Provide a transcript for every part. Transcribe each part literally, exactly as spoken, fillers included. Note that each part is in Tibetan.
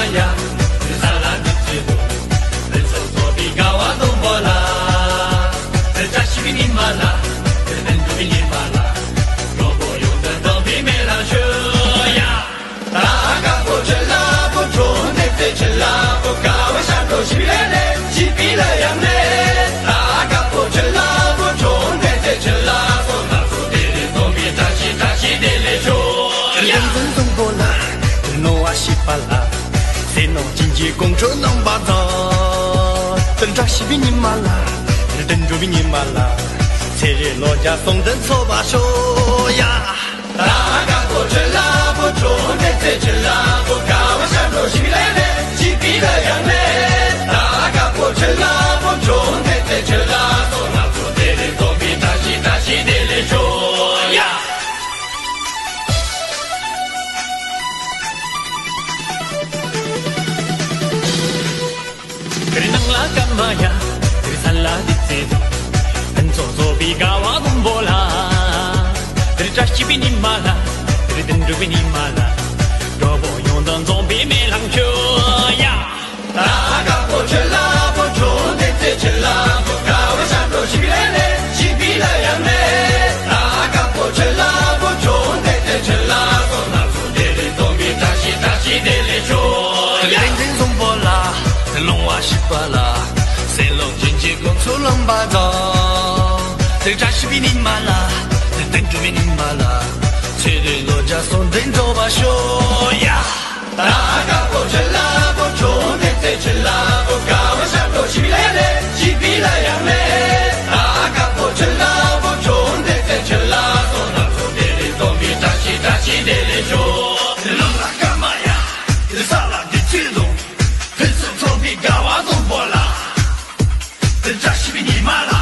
ཡ། ས་ལ་འདི་ཚོའི་ལུང་། རི་ཚོ་ཚོ་པའི་དགའ་བ་སྣུམ་པོ་ལ། བཀྲ་ཤིས་པའི་ཉི་མ་ལ། བདེན་གྲུབ་པའི་ཉི་མ་ལ། གྲོགས་པོ་ཡོང་དུ་འཛོམས་པའི་མེ་ལ་ཤོ་ཡ། ད་དཀར་པོ་ཆུ་ལ་པོ་ཁྲོ་འདེགས་ཚེ་ཆུ་ལ་པོ་ཀ་བ་ཤ་འགྲོ་ཞིག་ལས་ནས་ཅི་པི་ལ་ཡང་ནས། ད་དཀར་པོ་ཆུ་ལ་པོ་ཁྲོ་འདེགས་ཚེ་ཆུ་ལ་པོ་ང་ཚོ་དེ་རིང་འཛོམས་པའི་བཀྲ་ཤིས་བཀྲ་ཤིས་བདེ་ལེགས་ཤོ་ཡ། ལན་འཛིན་སོང་པོ་ལ། ནོ་བ་ཤི་པ་ལ། སེ་ནོ་ཅིན་གྱི་ཀོང་ཁྲོ་ནང་པ་དང་། དེ་བཀྲ་ཤིས་པའི་ཉི་མ་ལ། དེ་འགྲོ་བའི་ཉི་མ་ལ། ཚེ་རིང་ལོ་བརྒྱ་སོང་དོན་ཚོགས་པ་ཤོ་ཡ། ད་དཀར་པོ་ཆུ་ལ་པོ་ཁྲོ་འདེགས་ཚེ་ཆུ་ལ་པོ་ཀ་བ་ཤ་འགྲོ་ཞིག་ལས་ནས་ཅི་པི་ལ་ཡང་ནས། ད་དཀར་པོ་ཆུ་ལ་པོ་ཁྲོ་འདེགས་ཚེ་ཆུ་ལ་པོ་ང་ཚོ་དེ་རིང་འཛོམས་པའི་བཀྲ་ཤིས་བཀྲ་ཤིས་བདེ་ལེགས་ཤོ་ཡ། རི་ནང་ལ་སྐར་མ་ཡ། རི་ས་ལ་འདི་ཚེ་དང་། ཕན་ཚོགས་རྫོགས་པའི་དགའ་བ་སྣུམ་པོ་ལ། རི་བཀྲ་ཤིས་པའི་ཉི་མ་ལ། རི་བདེན་གྲུབ་པའི་ཉི་མ་ལ། གྲོགས་པོ་ཡོང་དང་འཛོམས་པའི་མེ་ལང་ཤོ་ཡ། ད་དཀར་པོ་ཆུ་ལ་པོ་ཁྲོ་འདེགས་ཚེ་ཆུ་လာ་པོ་ཀ་བ་ཤ་འགྲོ་ཞིག་ལས་ནས་ཅི་པི་ལ་ཡང་ནས། ད་དཀར་པོ་ཆུ་ལ་པོ་ཁྲོ་འདེགས་ཚེ་ཆུ་ལ་པོ་ང་ཚོ་དེ་རིང་འཛོམས་པའི་བཀྲ་ཤིས་བཀྲ་ཤིས་བདེ་ལེགས་ཤོ་ཡ། ལན་འཛིན་སོང་པོ་ལ། ལོང་བ་ཤི་པ་ལ། སེ་ལོང་ཅིན་གྱི་ཀོང་ཚོ་ལམ་པ་དང་། དེ་བཀྲ་ཤིས་པའི་ཉི་མ་ལ། དེ་བདེན་གྲུབ་པའི་ཉི་མ་ལ། ཚེ་རིང་ལོ་བརྒྱ་སོང་དོན་འགྲོ་བ་ཤོ་ཡ། ད་དཀར་པོ་ཆུ་ལ་པོ་ཁྲོ་འདེགས་ཚེ་ཆུ་ལ་པོ་ཀ་བ་ཤ་འགྲོ་ཞིག་ལས་ནས་ཅི་པི་ལ་ཡང་ནས། ད་དཀར་པོ་ཆུ་ལ་པོ་ཁྲོ་འདེགས་ཚེ་ཆུ་ལ་པོ་ང་ཚོ་དེ་རིང་འཛོམས་པའི་བཀྲ་ཤིས་བཀྲ་ཤིས་བདེ་ལེགས་ཤོ། རི་ནང་ལ་སྐར་མ་ཡ། རི་ས་ལ་འདི་ཚེ་དང་། ཕུན་སུམ་ཚོགས་པའི་དགའ་བ་སྣུམ་པོ་ལ། དེ་བཀྲ་ཤིས་པའི་ཉི་མ་ལ།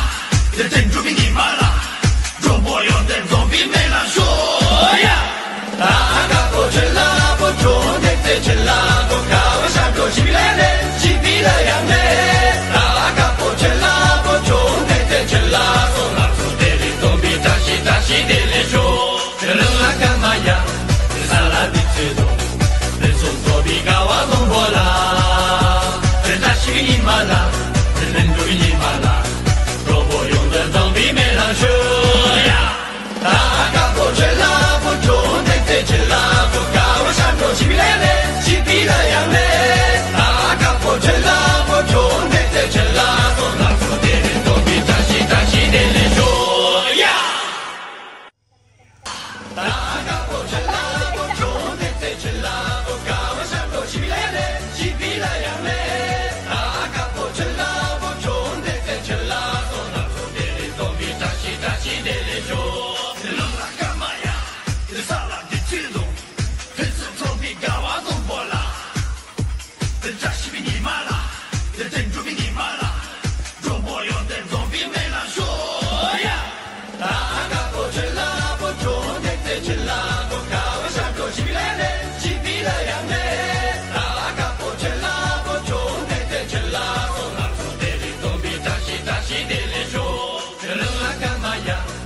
དེ་བདེན་གྲུབ་པའི་ཉི་མ་ལ། གྲོགས་པོ་ཡོང་དོན་འཛོམས་པའི་མེ་ལང་ཤོ་ཡ། ད་དཀར་པོ་ཆུ་ལ་པོ་ཁྲོ་འདེགས་ཚེ་ཆུ་ལ་པོ་ཀ་བ་ཤ་འགྲོ་ཞིག་ལས་ནས་ཅི་པི་ལ་ཡང་ནས། ད་དཀར་པོ་ཆུ་ལ་པོ་ཁྲོ་འདེགས་ཚེ་ཆུ་ལ་པོ་ང་ཚོ་དེ་རིང་འཛོམས་པའི་བཀྲ་ཤིས་བཀྲ་ཤིས་བདེ་ལེགས་ཤོ། ཆུ་ལུང་ལ་སྐར་མ་ཡ། ས་ལ་འདི་ཚེ་དང་། ཕུན་སུམ་ཚོགས་པའི་དགའ་བ་སྣུམ་པོ་ལ། དེ་བཀྲ་ཤིས་པའི་ཉི་མ་ལ། དེ་བདེན་གྲུབ་པའི་ཉི་མ་ལ། གྲོགས་པོ་ཡོང་དོན་འཛོམས་པའི་མེ་ལང་ཤོ་ཡ། ད་དཀར་པོ་ཆུ་ལ་པོ་ཁྲོ་འདེགས་ཚེ་ཆུ་ལ་པོ་ཀ་བ་ཤ་འགྲོ་ཞིག་ལས་ནས་ཅི་པི་ལ་ཡང་ནས། ད་དཀར་པོ་ཆུ་ལ་པོ་ཁྲོ་འདེགས་ཚེ་ཆུ་ལ་པོ་ང་ཚོ་དེ་རིང་འཛོམས་པའི་བཀྲ་ཤིས་བཀྲ་ཤིས་བདེ་ལེགས་ཤོ་ཡ། དེ་བཀྲ་ཤིས་པའི་ཉི་མ་ལ། དེ་བདེན་གྲུབ་པའི་ཉི་མ་ལ། གྲོགས་པོ་ཡོང་དོན་འཛོམས་པའི་མེ་ལང་ཤོ་ཡ། ད་དཀར་པོ་ཆུ་ལ་པོ་ཁྲོ་འདེགས་ཚེ་ཆུ་ལ་པོ་ཀ་བ་ཤ་འགྲོ་ཞིག་ལས་ནས་ཅི་པི་ལ་ཡང་ནས། ད་དཀར་པོ་ཆུ་ལ་པོ་ཁྲོ་འདེགས་ཚེ་ཆུ་ལ་པོ་ང་ཚོ་དེ་རིང་འཛོམས་པའི་བཀྲ་ཤིས་བཀྲ་ཤིས་བདེ་ལེགས་ཤོ། ཆུ་ལུང་ལ་སྐར་མ་ཡ།